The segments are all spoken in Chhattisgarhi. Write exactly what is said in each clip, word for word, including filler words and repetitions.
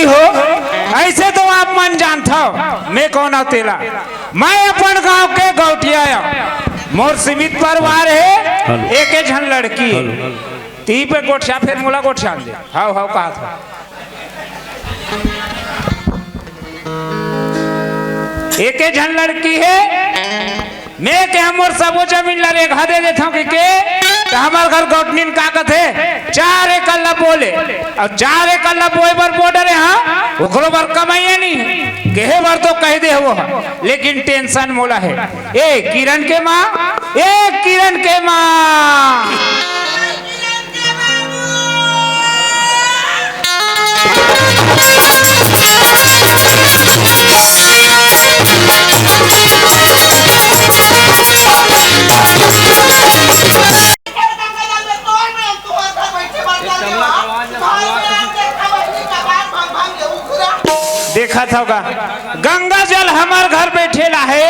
हो। ऐसे तो आप मन जानथव मैं कौन हव तेला। मैं अपन गांव के गौटिया आंव। मोर सीमित परिवार हे, हेलो। एके झन लड़की हे। हेलो। ती पे गोठिया, फेर मोला गोठिया दे। हाव, हाव, कहा था। एके झन लड़की हे, मैं के हम मोर सबो जमीन ला रेगहा दे देथंव कहिके, त हमर घर गौटनिन का कथे, चार एकड़ ला बोले, अउ चार एकड़ ला बोए बर बोल डरे हंव, ओकरो बर कमइया नइ हे, केहे बर तो कहि दे हवंव, लेकिन tension मोला हे। ए किरण के माँ, ए किरण के माँ। देखत हव गा, गंगा जल हमर घर बइठे ला हे,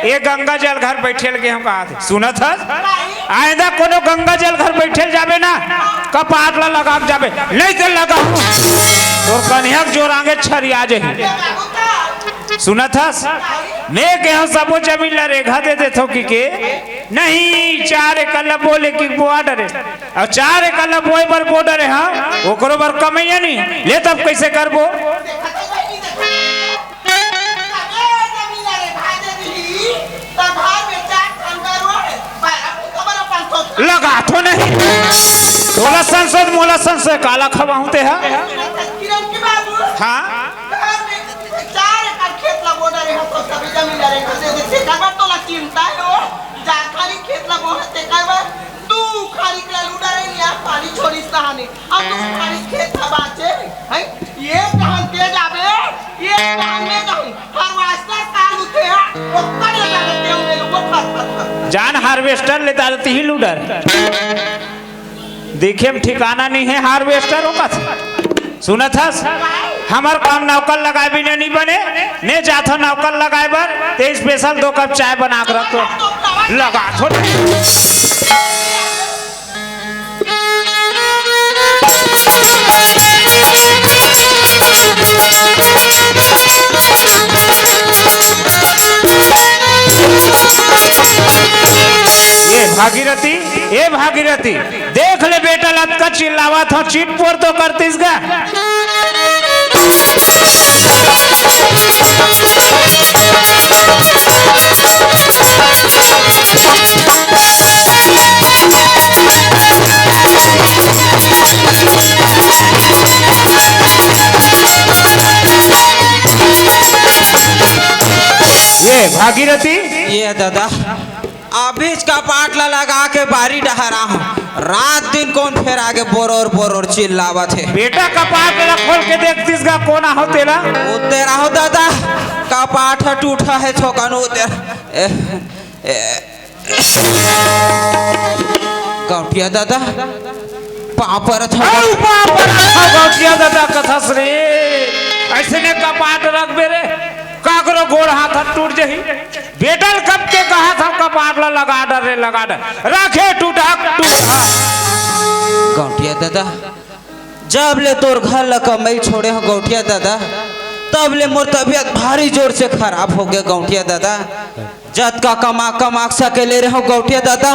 ए गंगा जल घर बइठे ला गे हंव कहा थे। सुनत हस? आइंदा कोनो गंगा जल घर बइठे ल जाबे ना, कपाट ला लगा के जाबे, नइ ते लगा तोर कनिहा के जोर आगे छरिया जाही। सुनत हस? मैं के हंव सबो जमीन ला रेगहा दे देथंव कहिके, नहीं, चार एकड़ ला बोले कि बोआ डरे, अउ चार एकड़ ला बोए बर बोल डरे हंव, ओकरो बर कमइया नइ हे, ले तब कइसे करबो? लगा तो नहीं। तोला संसद, मोला संसद, काला खवाहूं ते हा? हाँ? चिंता हे ओ, जा खाली खेत ला बोहत ते करबा, दू खाली के लूडा रे, या पानी छोड़िस तहाने। अब तो खाली खेत ह बाचे, हैं? ये कहां के जाबे? ये कहां ले जाऊं? Harvester काल उठे ह, ओकर ले जाबे, तें ले लो, फट, फट, फट। जान harvester ले दादा तिही लूडर। देखे म ठिकाना नइ हे harvester ओकर। सुनत हस? हमर काम नौकर लगाए बिना नइ बने, ने जाथंव नौकर लगाए बर, ते special दो कप चाय बना के रख तो। लगा थोड़ा। ए भागीरथी, ए भागीरथी, देख ले बेटा, लतका चिल्लावत हंव, चिटपोर तो करतिस गा। ए भागीरथी। ए दादा, अभीच कपाट ला लगा के बारी डहर आंव। रात दिन कोन फेर आगे बोरोर बोरोर चिल्लावत हे। बेटा, कपाट ला खोल के देखतिस गा, कोन आहव तेला? ओ तेरा हो दादा, कपाट ह टूटा हे छोकन, ओ तेरा। ए, ए, गौटिया दादा, पाँव परत हंव। अउ पाँव परत हंव, गौटिया दादा कथस रे। अइसने कपाट रखबे रे, काकरो गोड़ हाथ ह टूट जही। बेटा ल कब के कहत हंव कपाट ला लगा डर रे, लगा डर। रखे टूटक टूटक। गौटिया दादा, जब ले तोर घर ला कमई छोड़े हंव गौटिया दादा, तब ले मोर तबियत भारी जोर से खराब होगे गौटिया दादा। जतका कमा कमा के सकेले रहेंव गौटिया दादा,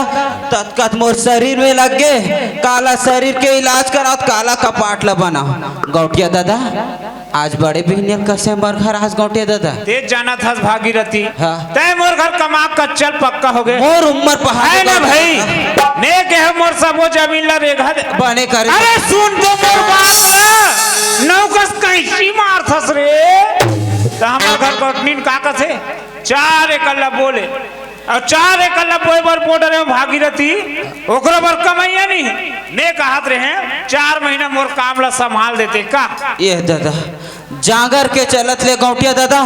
ततका त मोर शरीर में लग गे। काला शरीर के इलाज करावंव, काला कपाट ला बनावंव गौटिया दादा। आज बड़े बिहनिया ल कसे मोर घर आहस गौटिया दादा। तें जानत हस भागीरथी, हाँ। तें मोर घर कमा के कच्चा ल पक्का होगे। मोर उम्र पहाड़ हे ना भाई, ने केहे मोर सबो जमीन ला रेगहा दे। बने करे। अरे सुन तो मोर बात ला, नौकस कैंची मारथस रे। त हमर घर गौटनिन का कथे? चार एकड़ ला बोले, अउ चार एकड़ ला बोए बर बोल डरे हंव भागीरथी, ओकरो बर कमइया नइ हे। मैं कहत रहेंव, चार महीना मोर काम ला संभाल देते का? ए दादा, जांगर के चलत ले गौटिया दादा,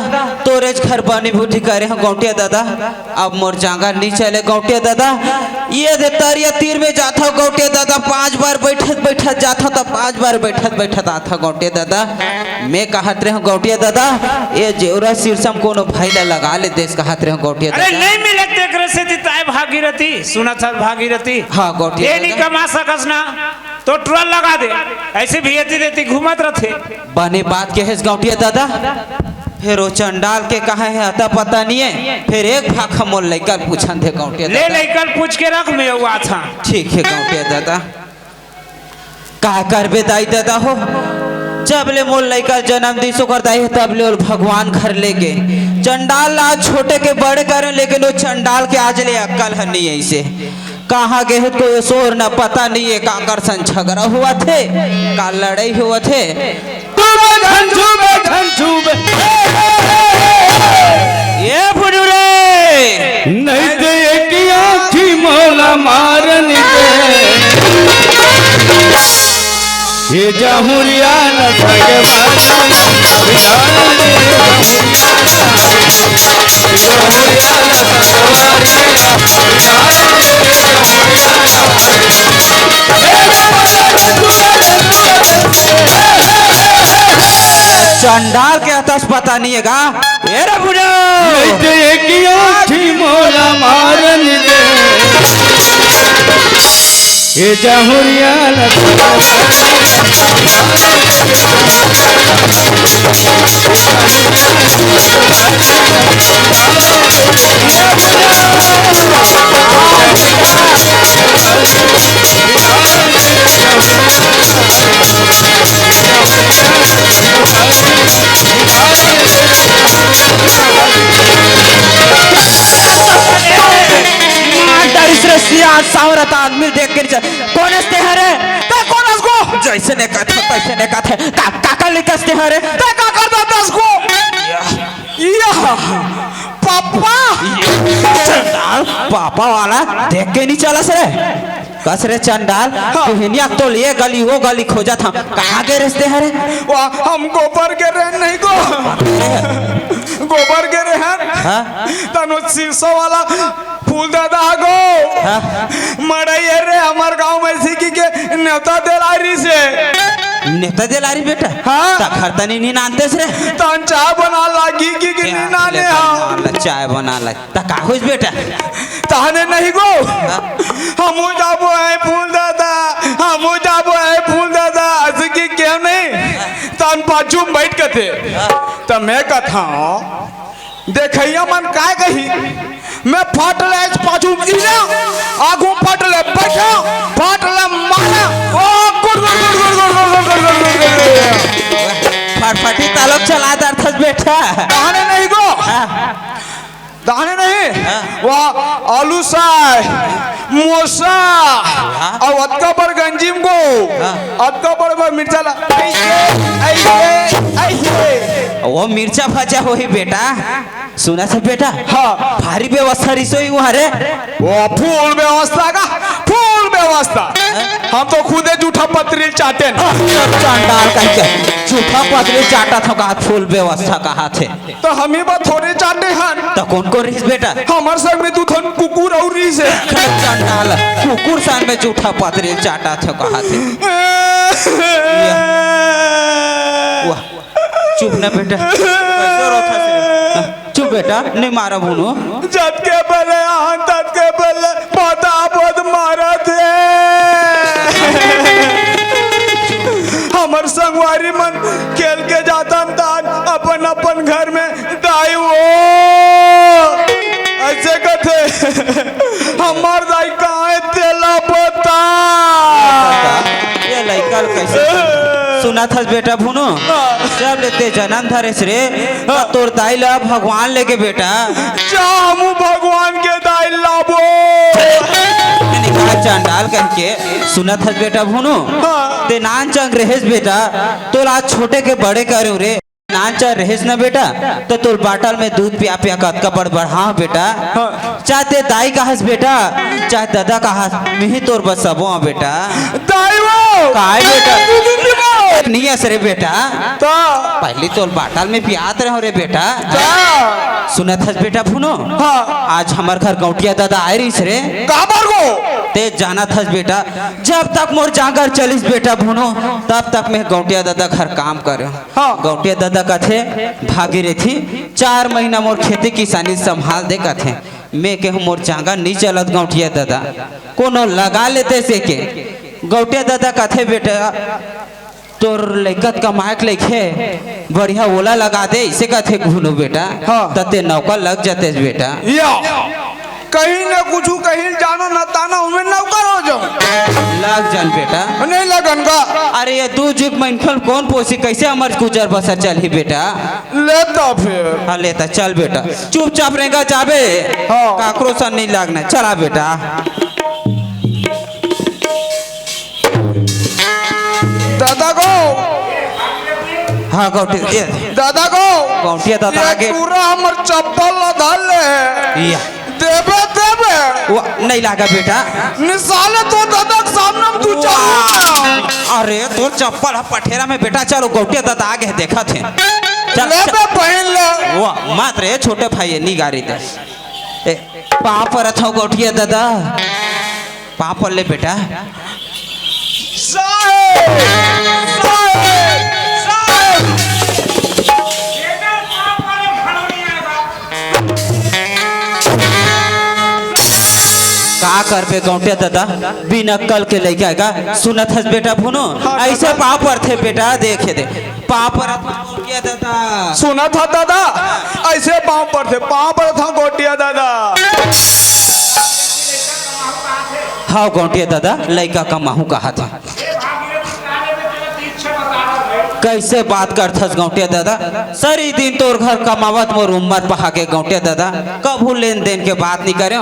तोरेच घर बनी बूटी करे हंव गौटिया दादा, अब मोर जांगर नइ चले गौटिया दादा। ए दे तरिया तीर में जाथंव गौटिया दादा, पांच बार बइठत बइठत जाथंव त पांच बार बइठत बइठत आथंव गौटिया दादा। मैं कहत रहेंव गौटिया दादा, ए जेवरा सिरसा म कोनो भाई ला लगा ले देस कहत रहेंव गौटिया अरे दादा। नइ मिले तेकरे सेती त आय भागीरथी, सुनत हस भागीरथी? हाँ गौटिया दादा। ए नइ कमा सकस ना, तो टुरा लगा दे, ऐसे भी एती देती घूमत रथे। बने बात कहेस गौंटिया दादा। फेर ओ चंडाल के कहाँ हे अता पता नइ हे। फेर एक भाखा मोर लइका ल पूछन दे गौंटिया ले दादा। लइका ल पूछ के रख, मैं अउ आथंव। ठीक हे गौंटिया दादा। का करबे दाई ददा हो, जब ले मोर लइका जनम दिस ओकर दाई हे, तब ले ओला भगवान घर ले गे। चंडाल ला छोटे के बड़े करेंव, लेकिन ओ चंडाल के आज ले अक्कल ह नइ आइसे। कहाँ गे हे कोई सोर न पता नइ हे, काकर संग झगरा होवत हे, का लड़ई होवत हे। छूबे झन छूबे, झन छूबे। ए फुटू रे। नहीं तो एक आँखी मोला मारन दे। ये जाहुरिया न सके मारन, बिहारन दे। चंडाल के हतस पता नइ हे गा। ए रे बुढ़ऊ! नहीं तो एक आँखी मोला मारन दे। ए जाहुरिया न मार डारिस रे सियान, साँवरत आदमी देख के चल। कोन हस ते हरे? ते कोन हस गो? जइसे ने कथे, तइसे ने कथे। का, काकर लइका हस ते हरे? ते काकर ददा हस गो? या। या। पापा। चंडाल, पापा वाला देख के नइ चलस रे। कस रे चंडाल, हाँ। बिहनिया तो ले गली, ओ गली खोजत हँव। कहाँ गे रेहेस ते हरे? वाह, हम गोबर गे रहेन नहीं गो। गोबर गे रहेन। हाँ। तनो सिरसा वाला फूल ददा गो। हाँ। मड़ई हे रे, हमर गाँव में सिकी के नेवता दे ला रिहिसे। नेवता दे ला रिहिस बेटा? हाँ। त घर तनी नइ नानतेस रे। तन चाय बना लागी कि, कि नइ नाने हा। चाय बना ला। त का होइस बेटा? तहने नहीं गो। हाँ। हमू जाबो ए फूल ददा, हमू जाबो ए फूल ददा, अइसे कि केहेंव नहीं। तहन पाछू में बइठ कथे। त मैं कथँव, देखइया मन काय कही, मैं फट ले पाछू में इना, आगू फट ले बइठा, फट ले मारा। ओ गुड़, गुड़, गुड़। फटफटी तालोक चला डरथस बेटा। तहने नहीं गो। हाँ। दाने नहीं, हाँ। वाह, आलू साय, मोसा, हाँ। अउ अतका बड़ गंजी म गो, हाँ। अतका बड़ बड़ मिर्चा ला, अइसे, अइसे, अइसे। ओ मिर्चा भजा होही बेटा, सुनथस बेटा? हाँ। भारी व्यवस्था रिहिस होही उहाँ रे। ओ full व्यवस्था का, full व्यवस्था। हाँ। हम तो खुदे जूठा पतरी ल चाटेन। चंडाल कहिके, जूठा पतरी ल चाटत हँव का, full व्यवस्था कहाथे। त हमही बर थोरे चाटे हन। त कोन कोन रिहिस बेटा? हमर संग में दू ठन कुकुर अउ रिहिसे। चंडाल, कुकुर संग में जूठा पतरी ल चाटत हँव कहाथे। वाह, चुप ना बेटा। कइसे रोथस रे? चुप बेटा, नइ मारँव भुनू। जतके बेले आहन, ततके बेले भोता भोत मारत हे। हमर संगवारी मन खेल के जाथन तहन अपन अपन घर में, दाई वो अइसे कथे, हमर दाई कहाँ हे तेला बता। ए लइका ल कइसे सुनत हस बेटा भुनू? हाँ। जब ले ते जनम धरेस रे, हाँ। तोर दाई ला भगवान लगे बेटा। जा हमू भगवान के दाई लाबो। कहा चंडाल कहिके सुनत हस बेटा भुनू? हाँ। ते नानचंग रहेस बेटा, तोला छोटे के बड़े करेंव रे। नानचंग रहेस न बेटा, त तोला बाटल में दूध पिया पिया कतका बड़ बढ़ाहूँ बेटा। हाँ। चाहे ते दाई कहस बेटा, चाहे ददा कहस, मिही तोर बर सबो हँव बेटा। दाई वो! काय बेटा? दूध नइ हस रे बेटा। त? पहिली तोला बाटल में पियात रहेंव रे बेटा। त? सुनत हस बेटा भुनू? हाँ। आज हमर घर गौंटिया ददा आय रहिस रे। काबर गो? ते जानत हस बेटा, जब तक मोर जांगर चलिस बेटा भुनू, तब तक मैं गौंटिया ददा घर काम करेंव। हाँ। गौंटिया ददा कथे, भागीरथी, चार महीना मोर खेती किसानी संभाल दे कथे। मैं केहेंव मोर जांगर नइ चलत गौंटिया ददा, कोनो लगा लेतेस एके। गौटिया ददा कथे बेटा, तोर लइका त कमाए के लइके बढ़िया ओला लगा दे, इसे कथे घुनो बेटा। हाँ। त ते नौकर लग जातेस बेटा। या, कहीं न कुछ, कहीं जानो न ताना, उमे नौकर हो जाऊं। लग जान बेटा। नहीं लगन का? अरे, ये दू जुग मनखन कौन पोसी, कैसे हमर गुजर बसर चलही बेटा? लेता फिर। हाँ, लेता, चल बेटा, चुपचाप रेंगा जाबे। हाँ। काकरो सन नहीं लागना, चला बेटा। दादा गो। हाँ, गौटी, ये। दादा गो। गौटिया दादा ये आगे। टूरा हमर चप्पल ला धर ले हे। या। देबे, देबे। वो नहीं लागा बेटा। निसाले तो दादा के सामने में तू चल। अरे, तोर चप्पल ह पठेरा में बेटा, चलो, गौटिया दादा आगे देखत हे। चल, लेबे चल। पहन ले। वो, मत रे, छोटे भाई हे, नी गारी दे। ए, पाँव परत हव गौटिया दादा, पाँव पर ले बेटा। साहेब, साहेब, साहेब। का करबे गौटिया दादा, बिन अक्कल के लइका हे गा। सुनत हस बेटा भुनो, हाँ, ऐसे दादा। पाँव परथे बेटा, देखे दे। पाँव परत हव गौटिया दादा। सुनत हस दादा, ऐसे पाँव परथे, पाँव परत हव गौटिया दादा। हव गौटिया दादा, लइका कमाहूं कहत हे। कैसे बात करथस गौटिया दादा? सरी दिन तोर घर कमावत मोर उम्मर पहा गे गौटिया दादा। कभू लेन देन के बात नहीं करे,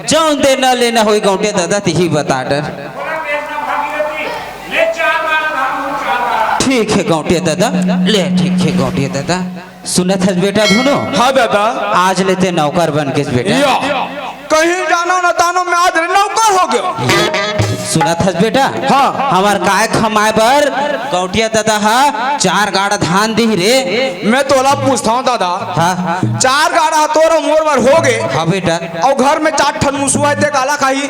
जौन देना लेना होई गौटिया दादा, तिही बता डर। ठीक हे गौटिया दादा, ले ठीक हे गौटिया दादा। सुनत हस बेटा भुनो? हाँ दादा। आज ले ते नौकर बन गेस बेटा। या, कहीं जानो न तानो, मैं आज ले नौकर हो गयो। सुनत हस बेटा? हाँ। हमर काय खमाए बर गौटिया दादा हा चार गाड़ा धान दिही रे। मैं तोला पूछता हूँ दादा। हाँ। चार गाड़ा तोर मोर बर हो गे। हाँ बेटा। अउ घर में चार ठन मुसवा हे, ते काला खाही?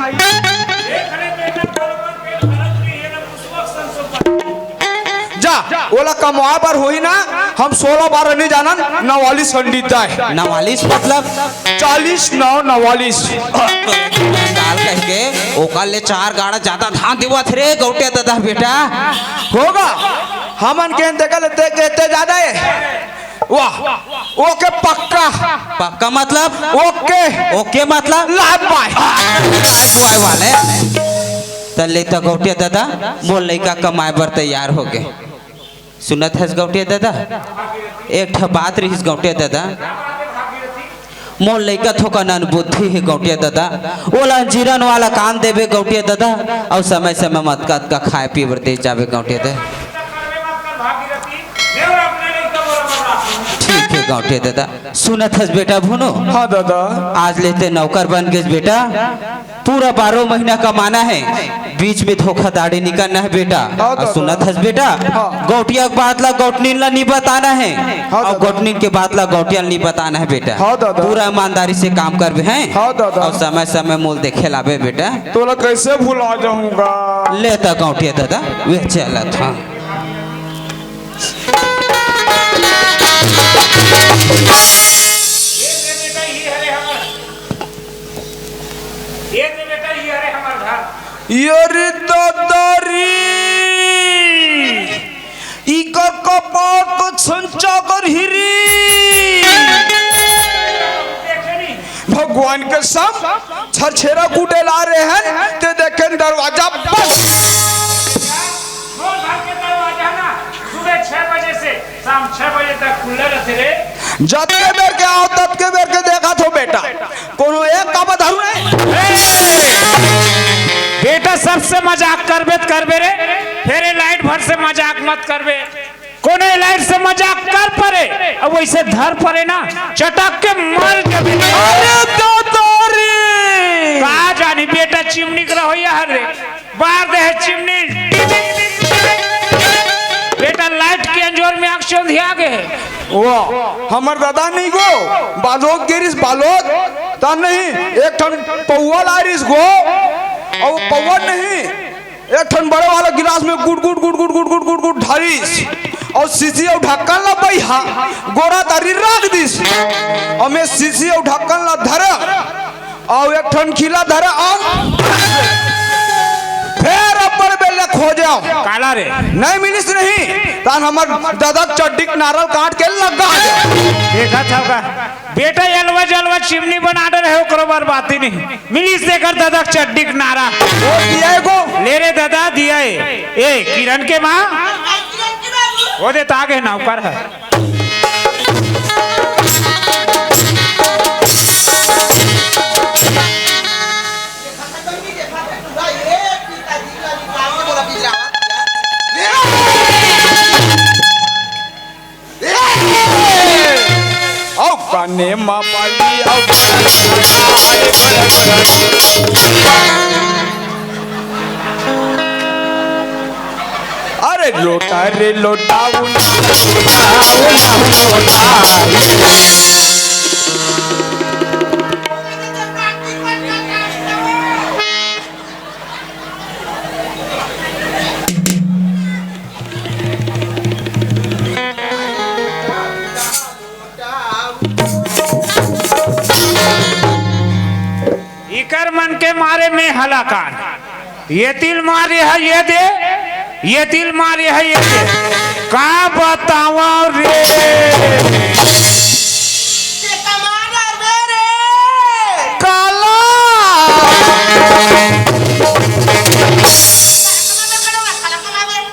जा, ओला कमवा बर होही ना, हम सोलह बारह नहीं जानन, नवालिस खंडित हे। नवालिस मतलब? चालीस नौ नवालिस। डाल कह के, ओकर ले चार गाड़ा ज्यादा धान देवत रे, गौटिया दादा बेटा। होगा, हमन के देखा लेते, कहते ज्यादा हे। वाह, ओके पक्का। पक्का मतलब? ओके। ओके मतलब? लाइफ बॉय। लाइफ बॉय वाले। त ले त गौटिया दादा, मोर लइका कमाए बर तैयार हो गे। सुनत हस गौटिया दादा? एक ठा बात रहिस गौटिया दादा। मोर लइका थोकन अनबुद्धि हे गौटिया दादा। ओला अंजीरन वाला काम देबे गौटिया दादा, अउ समय समय मत कतका खाए पीए बर दे जाबे गौटिया दादा। ठीक हे गौटिया दादा। सुनत हस बेटा भुनो? हाँ दादा। आज ले ते नौकर बन गेस बेटा, पूरा बारह महीना कमाना हे, बीच में धोखाधड़ी नहीं करना हे बेटा। हाँ दादा। सुनत हस बेटा? हाँ। गौटिया के बात ला गौटनिन ला नहीं बताना हे, हाँ अउ दादा। गौटनिन के बात ला गौटिया ला नहीं बताना हे बेटा। हाँ दादा। पूरा ईमानदारी से काम करबे हैं। हाँ दादा। अउ समय समय मोला देखे लाबे बेटा। तोला कैसे भुला जाऊंगा? ले त गौटिया दादा, वे चलत हंव। ये दे बेटा, ये हरे हमर। ये दे बेटा, ये हरे हमर घर। ये रे दादा रे, इकर कपार तो छंचा कर हिरी। देखे नहीं। भगवान के सम छरछेरा कूटे ला रहे हैं, ते देखे दरवाजा बंद। मोर घर के दरवाजा ना सुबह छह बजे से शाम छह बजे तक खुला रहथे रे। जतके बेर के आओ, ततके बेर के देखत हों बेटा, कोनो एक का बधारू नहीं। ए, बेटा, सबसे मजाक करबे त करबे रे, फेर ए लाइट भर से मजाक मत करबे। कोनो ए लाइट से मजाक कर परे, अब वैसे धर परे ना, चटक के मर जाबे। अरे दादा रे! का जानी बेटा, चिमनी के रहोइया हर रे। बार दे हे चिमनी। बेटा, लाइट के अंजोर में आँख चौंधिया गे हे। वो हमर दादा नहीं गो, बालोद गे रिहिस, बालोद। त नहीं, एक ठन पौवा ला रिहिस गो, अउ पौवा नहीं, एक ठन बड़े वाला गिलास में गुट गुट गुट गुट गुट गुट गुट गुट ढारिस, अउ शीशी अउ ढक्कन ला बइहा गोरा तरी रख दिस। अउ मैं शीशी अउ ढक्कन ला धरे, अउ एक ठन खीला धरे, अउ फेर अब्बड़ बेर ले काला रे? नहीं मिलिस नहीं, तहान हमर ददा के चड्डी के नारा ल काट के लगा दे। देखत हव का? बेटा, अलवा जलवा चिमनी बना डरे हे, ओकरो बर बात ही नहीं। मिलिस तेकर ददा के चड्डी के नारा। वो दिया है को? ले रे ददा, दिया है। ए, किरण के माँ? वो दे तागे नौकर है। अउ काने मा बाली, अउ अरे लोटा रे लोटा, उन इकर मन के मारे में हलाकान। ये तिल मारे है ये दे, ये तिल मारे है ये दे। का बतावा रे? ते कमाल रे रे। काला।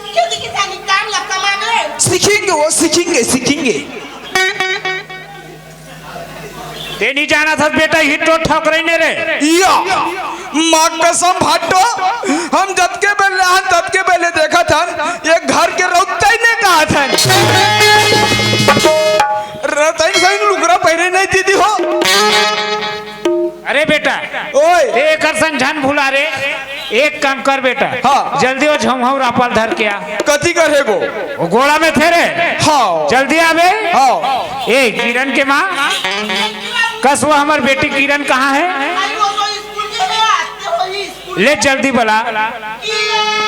क्यों दिखी जानी काम लग कमावे? सीखेंगे वो, सीखेंगे, सीखेंगे। ते नहीं जाना था बेटा, हिट तो ठोकरे ने रे। या, माँ कसम भाटो, हम जतके बेले हन, ततके बेले देखत हन, ये घर के रौता ही ने कहा था। रतन सही लुगरा पहरे नहीं दीदी हो। अरे बेटा, ओए। ते एकर संझन भुला रे। एक काम कर बेटा, हाँ। जल्दी वो झमहौ रापल धर के आ। कथी करे गो? वो गोड़ा में थे रे। हाँ। जल्दी आवे। हाँ। ए, किरण के माँ, कस वो हमर बेटी किरण कहाँ है? अरे वो तो स्कूल के में आते हो ही स्कूल ले जल्दी बला। किरण!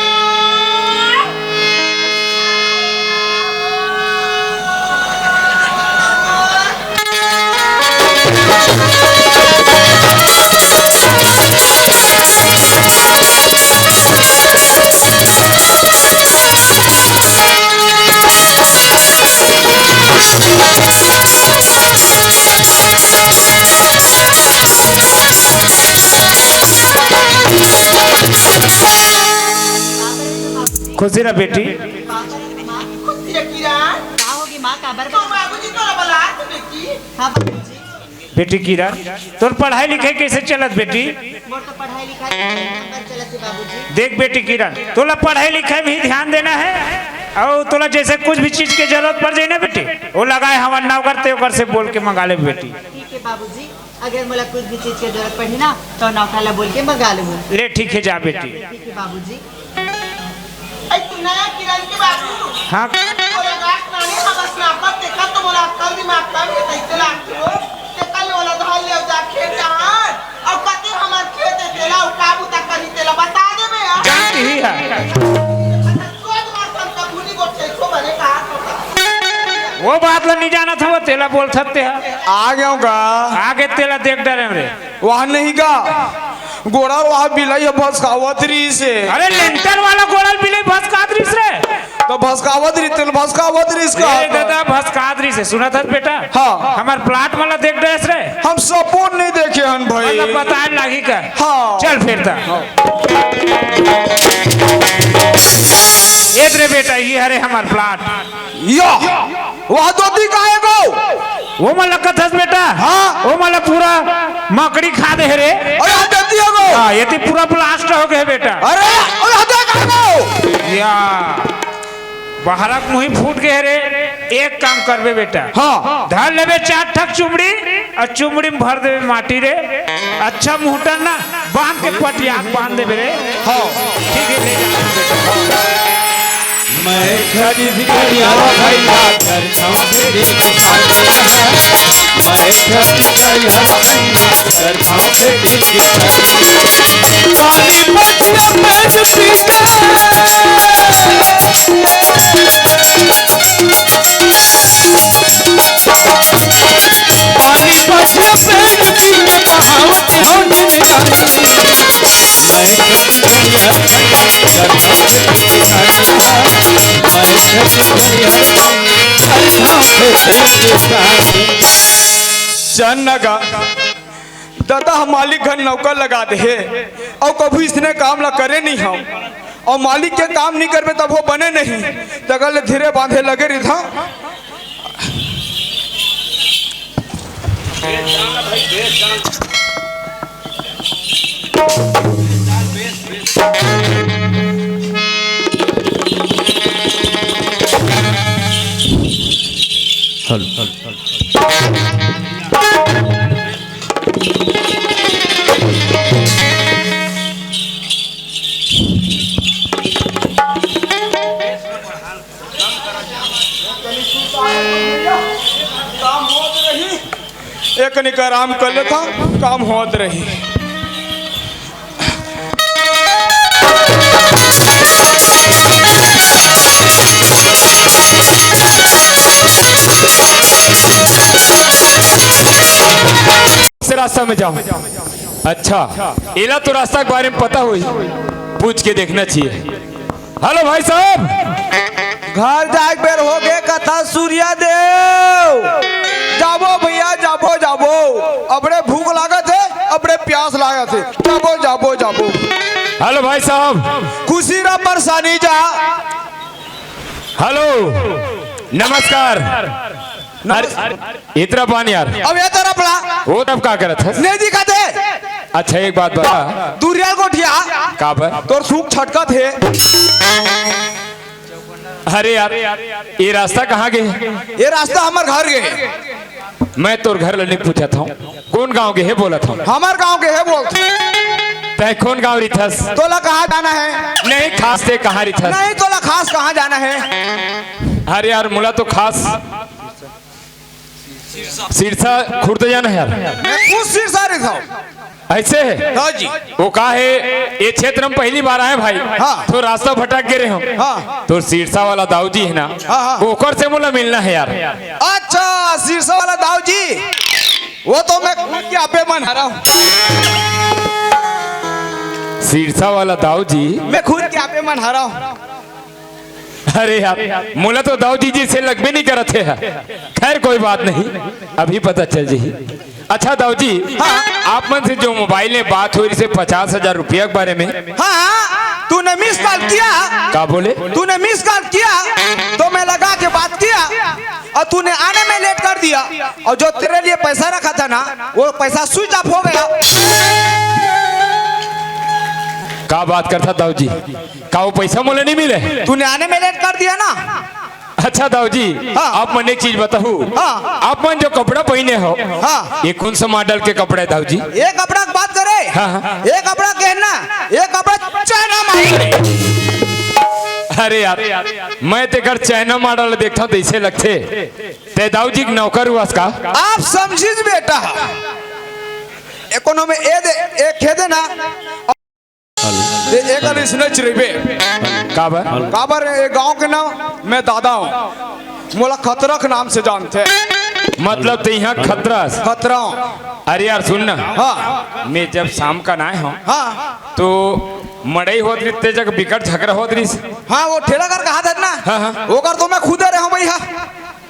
खुशी रह बेटी। खुशी रह किरण। का होगी माँ, काबर तो बाबूजी तोला बलात हे बेटी। हाँ बाबूजी। बेटी किरण, तोर पढ़ाई लिखाई कैसे चलत बेटी? मोर तो पढ़ाई लिखाई एक नंबर चलत हे बाबूजी। देख बेटी किरण, तोला पढ़ाई लिखाई में ही ध्यान देना है, अउ तोला जैसे कुछ भी चीज के जरूरत पड़ जाए ना बेटी, वो लगाए हवन नौकर ते ओकर से बोल के मंगा ले बेटी। ठीक है बाबूजी, अगर मोला कुछ भी चीज के जरूरत पड़ही ना, तो नौकर ला बोल के मंगा लेबो। ले ठीक है, जा बेटी। ठीक है बाबूजी। ऐ तू नया किरण के बाबू। हाँ। मोला गाठ नानी हम स्नापक देखा तो मोला अक्कल दिमाग कम है, कैसे लागथे हो? ते कल ओला धर ले जा खेत डहार, अउ कते हमर खेत है तेला, अउ का बुता करही तेला बता दे बे यार। जानती ही है। अच्छा, सोच मार सन का भूली गोठे छो बने कहा तो। वो बात ला नहीं जाना था, वो तेला बोल सकते हैं। आ गया हूँ का? आगे तेला देख डरे रे। वहाँ नहीं का? गोड़ा वहाँ बिलाई ह भसकावत रहिस हे। अरे लेंटर वाला गोड़ा बिलाई भसकात रहिस रे। तो भसकावत रहिस, तेल भसकावत रहिस का? ए दादा भसकात रहिस हे, सुनत हस बेटा? हाँ। हमर प्लाट वाला देख डरेस रे। हम सपोर्ट नहीं देखे हन भाई। मतलब बताए लागी का? हाँ। चल फिर ता। हाँ। ए रे बेटा, ये हरे हमर प्लाट। यो, वह दो दी काहे गो? वो मन लगत हस बेटा? हाँ। वो मन पूरा मकड़ी खा दे हे रे। अरे, हम दे दिया गो। हाँ, ये तो पूरा ब्लास्ट हो गए बेटा। अरे, अरे, हम दे काहे गो? या, बहरक मुही फूट गए रे। एक काम करबे बेटा। हाँ। धर लेबे चार ठक चुमड़ी अउ चुमड़ी में भर देबे माटी रे। अच्छा मुहटन ना बांध के पटिया बांध देबे रे। हाँ। ठीक है, ले जा। मैं छत्तीसगढ़िया भैया, घर गाँव से दिल के साथ है। मैं छत्तीसगढ़िया भैया, घर गाँव से दिल के साथ है। पानी बचिया पेट पीता। पानी बचिया पेट पीता, कहावत हो निराली। मैं छत्तीसगढ़िया भैया, घर गाँव से दिल के साथ है। चन्नगा, ददा ह मालिक घर नौकर लगा दे हे, अउ कभू इसने काम ला करे नहीं हव, अउ मालिक के काम नहीं करबे तब वो बने नहीं, तकर ले धीरे बांधे लगे रहिथव। एक निक आराम कर लेथव, काम होत रही। से रास्ता में जाओ। अच्छा, एला तो रास्ता के बारे में पता होही, पूछ के देखना चाहिए। हेलो भाई साहब, घर जाए के बेर हो गे कथा सूर्या देव। जाबो भैया, जाबो, जाबो। अबड़े भूख लागत हे, अबड़े प्यास लागत हे। जाबो, जाबो, जाबो। हेलो भाई साहब। खुशी रह, परेशानी जा। हेलो, नमस्कार। नमस्कार। अरे, इतरा पान यार। अब ये तरफ ला। वो तरफ का करत हे? नहीं दिखाते। अच्छा, एक बात बता। दूरिया गोठिया। का बर? तोर सूख छटकत हे। अरे यार, ये रास्ता कहाँ गे? ये रास्ता हमर घर गे। मैं तोर घर ले नहीं पूछत हव, कौन गांव गे हे बोलत हव। हमर गांव गे हे बोलत हव। तैं कौन गांव रिथस? तोला कहाँ जाना हे? नहीं, खास तैं कहाँ रिथस? नहीं, तोला खास कहाँ जाना हे? अरे यार, मोला तो खास सिरसा खुर्द जाना हे यार। मैं खुद सिरसा रहिथव। ऐसे हे? हाँ जी। वो का हे, ये क्षेत्र में पहली बार आए भाई। हाँ। तो रास्ता भटक गे रहे हम। हाँ। तो सिरसा वाला दाऊ जी हे ना, हाँ, हाँ। ओकर से मोला मिलना हे यार। अच्छा, सिरसा वाला दाऊ जी, वो तो मैं खुद के आपे मन हरव। सिरसा वाला दाऊ जी। मैं खुद के आपे मन हरव। अरे यार, मोला तो दाऊ जी जी से लगबे नहीं करत हे। खैर, कोई बात नहीं, अभी पता चल जाही। अच्छा दाऊ जी, हाँ। आप मन से जो मोबाइल में बात हो रही से पचास हजार रुपया के बारे में। हाँ, तूने मिस कॉल किया। का बोले? तूने मिस कॉल किया तो मैं लगा के बात किया और तूने आने में लेट कर दिया, और जो तेरे लिए पैसा रखा था ना, वो पैसा स्विच ऑफ हो गया। का बात करथा दाऊ जी? का वो पैसा मोला नहीं मिले? तूने आने में लेट कर दिया ना। अच्छा दाऊ जी, हाँ। आप मन एक चीज बताहू। हाँ। आप मन जो कपड़ा पहिने हो, हाँ। ये कौन सा मॉडल के कपड़ा हे दाऊ जी? ये कपड़ा के बात करे? हाँ, हाँ। ये कपड़ा के ना, ये कपड़ा चाइना मॉडल हे। अरे यार, मैं तेकर चाइना मॉडल देखथव तो ऐसे लगथे। तैं दाऊ जी के नौकर हुआ का? आप समझिस बेटा, एकोनॉमी ए दे, एक खेदे ना, ए, एकर इसने चरिबे। काबर? काबर ए गांव के नाम मैं दादा हूँ, मोला खतरा के नाम से जानथे। मतलब तैं इहाँ खतरा? खतरा हूँ। अरे यार सुन ना, हाँ। मैं जब शाम का ना आए हूँ, हाँ। तो मड़ई होत रिहिस ते जगह बिकट झगड़ा होत रिहिस। हाँ, वो ठेला कर कहा था ना, हाँ, हाँ। ओकर तो मैं खुदे रहे हूँ भैया।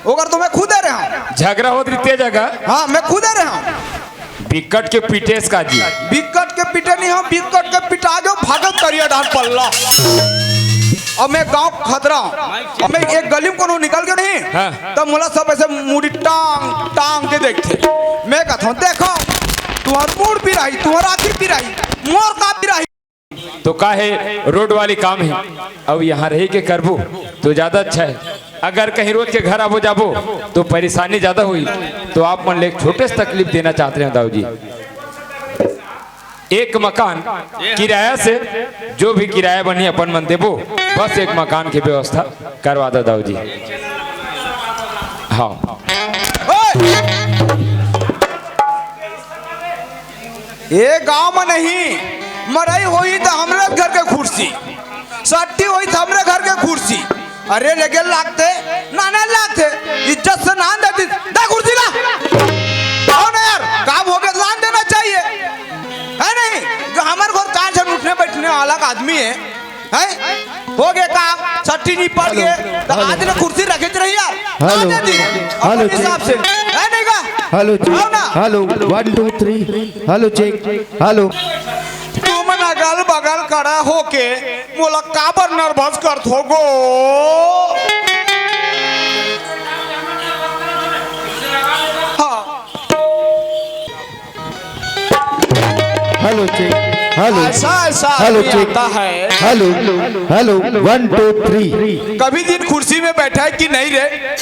ओकर तो मैं खुदे रहे हूँ। झगड़ा होत रिहिस ते जगह? हाँ, मैं खुदे रहे हूँ। बिकट के पीटेस का जी? बिकट के पीटे नहीं हूँ, बिकट के पिटा जो भागल तरिया डाल पल्ला। अब मैं गांव खतरा हूँ, अब मैं एक गली में कोनो निकल के नहीं, हाँ। तब मोला सब ऐसे मुड़ी टांग टांग के देखथे। मैं कहता हूँ, देखो, तुम्हार मुड़ पिराही, तुम्हार आँखी पिराही, मोर का पिराही। तो का हे, रोड वाली काम हे, अब यहाँ रही के करबो तो ज्यादा अच्छा हे। अगर कहीं रोज के घर आबो जाबो तो परेशानी ज्यादा होही। तो आप मन ले एक छोटे से तकलीफ देना चाहते हैं दाऊ जी, एक मकान किराया से, जो भी किराया बनी अपन मन देबो, बस एक मकान की व्यवस्था करवा दो दाऊ जी। हाँ। ओए! ये गांव में नहीं, मड़ई होही त हमरे घर के कुर्सी, सट्टी होही त हमरे घर के कुर्सी। अरे लेगे लागथे, नाने लागथे, इज्जत से नान देती, दा कुर्सी ला। कौन है यार? काम हो गया, लान देना चाहिए, है नहीं? जो हमारे घर चार जन उठने बैठने वाला का आदमी है, हैं? हो गया काम, छट्ठी निपट गए, तो हेलो। आज ना कुर्सी रखे रही यार। हेलो। आ जाती। हेलो, अपने हिसाब से। है नहीं का? Hello, check. आओ ना। Hello, one, two, three. Hello, check. Hello. तुमन अगल बगल खड़ा होके मोला काबर नर्वस करत हो गो? हाँ। Hello, check. हेलो। ऐसा, ऐसा हेलो, आदमी चेक। आता है। Hello, hello, one, two, three. कभी दिन कुर्सी में बैठा है कि नहीं रे?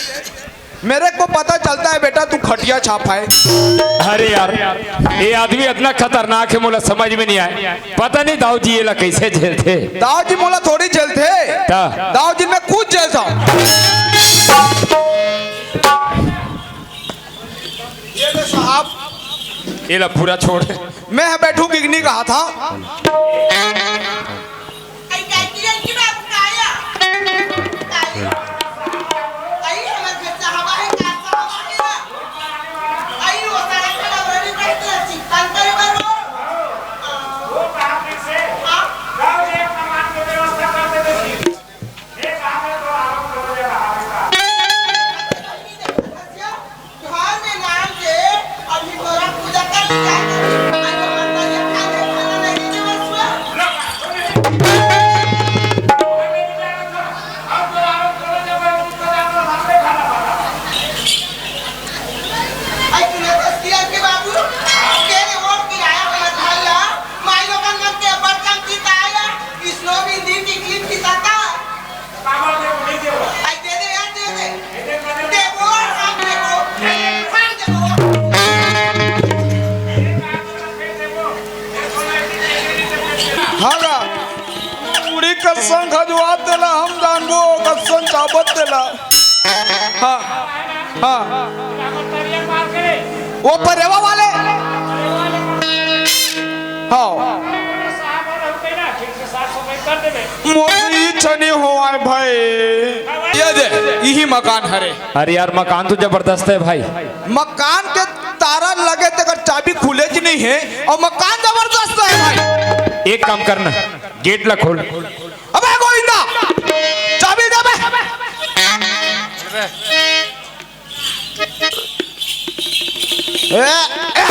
मेरे को पता चलता है बेटा, तू खटिया छापा है। अरे यार, ये आदमी इतना खतरनाक है, मोला समझ में नहीं आए। पता नहीं दाऊ जी ये ला कैसे झेलते। दाऊ जी मोला थोड़ी झेलते। ता। दाऊ जी मैं खुद झेलता हूँ। ये ले साहब। ये ला पूरा छोड़। मैं यहाँ बैठूं कि नहीं कहा था। घर में नाम के अभी तोरा पूजा कर लिया है। आज हमर तैयार खाने खाना नहीं दे बस हुआ। आई तूने बस किया के बाबू, तेरे वोट गिराया हमर घर ला, माई लोगन मन के बड़कन जीताया, इसनो भी दिन निकली थी ताता। आई दे दे यार, दे दे। देबो, हम देबो। हम देबो। हाँ गा। मुड़ी कसन खजुआ तेला हम जानबो, कसन चाबत तेला। हाँ, हाँ। वो परेवा वाले। हाँ। मोर से इच्छा नहीं होवय भाई। ये दे, यही मकान हरे। अरे यार, मकान तो जबरदस्त है भाई। मकान के तारा लगे तेकर चाबी खुले जी नहीं है, और मकान जबरदस्त है भाई। एक काम करना, गेट ला खोल। अबे गोविंदा, चाबी दे बे। ए, ए।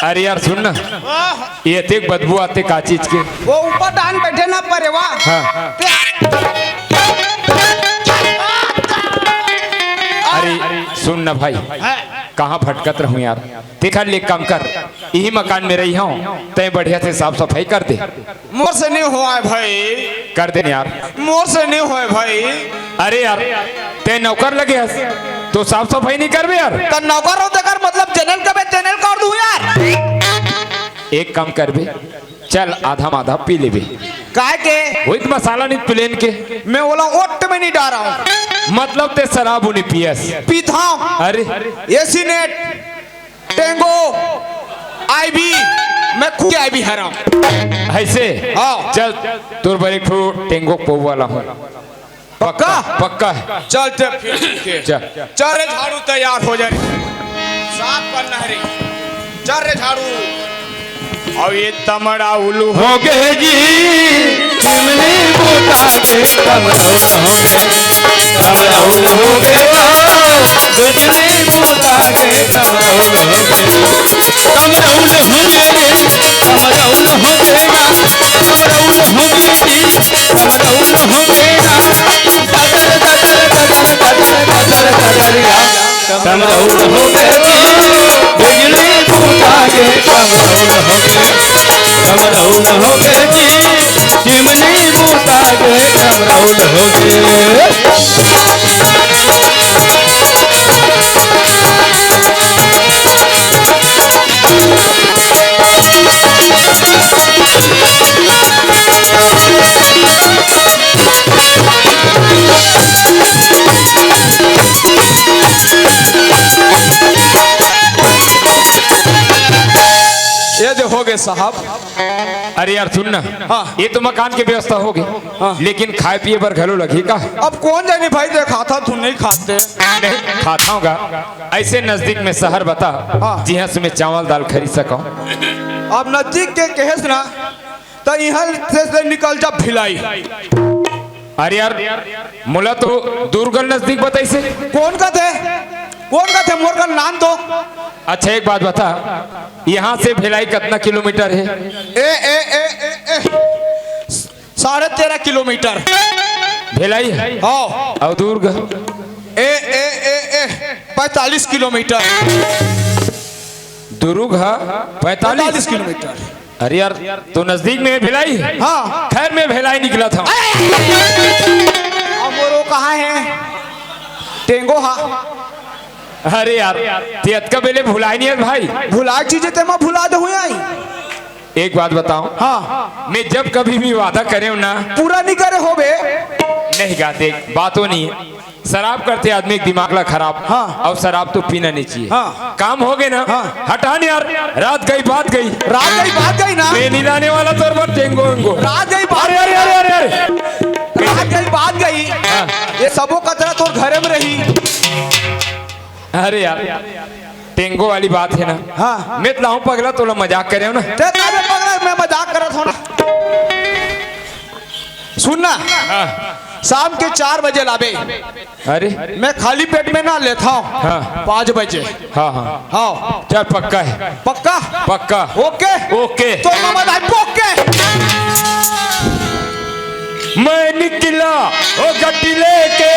अरे यार, सुन ना, ये अतेक बदबू आथे का चीज के? वो ऊपर डान बैठे ना परेवा। हाँ। अरे सुन ना भाई, हाँ। कहाँ भटकत रहूं यार? देखा ले, एक काम कर, यही मकान में रही हूँ, तय बढ़िया से साफ सफाई कर दे। मोर से नहीं होय भाई। कर दे यार। मोर से नहीं होय भाई। अरे यार, तय नौकर लगे हस, तो साफ सफाई नहीं करबे यार। त नौकर हो तेकर मतलब जनरल कबे जनरल कर दूं यार। एक काम करबे, चल आधा माधा पी लेबे। काय के? वही तो मसाला नहीं प्लेन के। मैं ओला ओट में नहीं डारा हूँ। मतलब तय शराब नहीं पियस? पीता हूँ। अरे। AC net. टेंगो, आईबी, मैं खुद आईबी हराम। ऐसे? हाँ। चल, तोर बर एक ठो टेंगो पौवा ला हूँ। पक्का? पक्का है। चल, चल, फिर ठीक है। चल। चल रे झाड़ू, तैयार हो जा रे। साफ करना है रे। चल रे झाड़ू। अब ये तमड़ा उल्लू हो गए जी, चिमनी बूता के तमड़ा उल्लू हो गए। तमरौल हो गे गा, बिजली बूता गे तमरौल हो गे। तमरौल हो गे रे, तमरौल हो गे ना, तमरौल हो गे जी, तमरौल हो गे ना। ददर, ददर, ददर, ददर, ददर, ददर, या। तमरौल हो गे जी, बिजली बूता गे तमरौल हो गे। तमरौल हो गे जी, चिमनी बूता गे तमरौल हो गे। ये जो हो गए साहब। अरे यार, सुन ना। हाँ। ये तो मकान के व्यवस्था हो गई। हाँ। लेकिन खाए पिए बर घलो लगही का? अब कोन जानी भाई, देखाथा तू नहीं खाते। नहीं, खाता हूँ गा। ऐसे नजदीक में शहर बता, हाँ। जिहाँ से मैं चावल दाल खरीद सकूँ। अब नजदीक के कहेस ना, त इहाँ से, से निकल जा भिलाई। अरे यार, मोला तो दुर्ग नजदीक बताइसे। कोन कथे? कोन कथे? मोर का नाम तो। अच्छा, एक बात बता, यहाँ से भिलाई कितना किलोमीटर है? ए, ए, ए, ए, ए, साढ़े तेरह किलोमीटर। भिलाई? हाँ। और दुर्ग? ए, ए, ए, ए, पैंतालीस किलोमीटर। दुर्ग है पैंतालीस? पैंतालीस किलोमीटर। अरे यार, तो नजदीक में भिलाई? हाँ। खैर, मैं भिलाई निकला था। अब मोरो कहाँ है? टेंगो हा। अरे यार, ते अतका बेले भुलाय नहीं है भाई। भुलाय चीजें ते मैं भुला दे हुए आई। एक बात बताओ। हाँ। मैं जब कभी भी वादा करे हूँ ना। पूरा नहीं करे हो बे। नहीं गा, देख, बात वो नहीं है। शराब करते आदमी के दिमाग ला खराब। हाँ। और शराब तो पीना नहीं चाहिए। हाँ। काम हो गए ना? हाँ। हटा नहीं यार, रात गई बात गई। रात गई बात गई ना? मैं नहीं लाने वाला तोर बर टेंगो वेंगो। रात गई बात अरे, अरे, अरे, अरे, अरे। रात गई बात गई। हाँ। ये सबो कचरा तोर घरे में रही। अरे यार, टेंगो वाली बात है ना? हाँ। मैं तो लाऊं पगला, तोला मजाक करे हो ना? ते काहे पगला, मैं मजाक करत हूँ ना। सुन ना, हाँ। शाम के चार बजे लाबे। अरे। मैं खाली पेट में ना लेता हूँ। हाँ। पाँच बजे। हाँ, हाँ। हाँ। चल, पक्का है। पक्का? पक्का। ओके? ओके। तो मामा दाई पोके। मैं निकला ओ गड्डी लेके।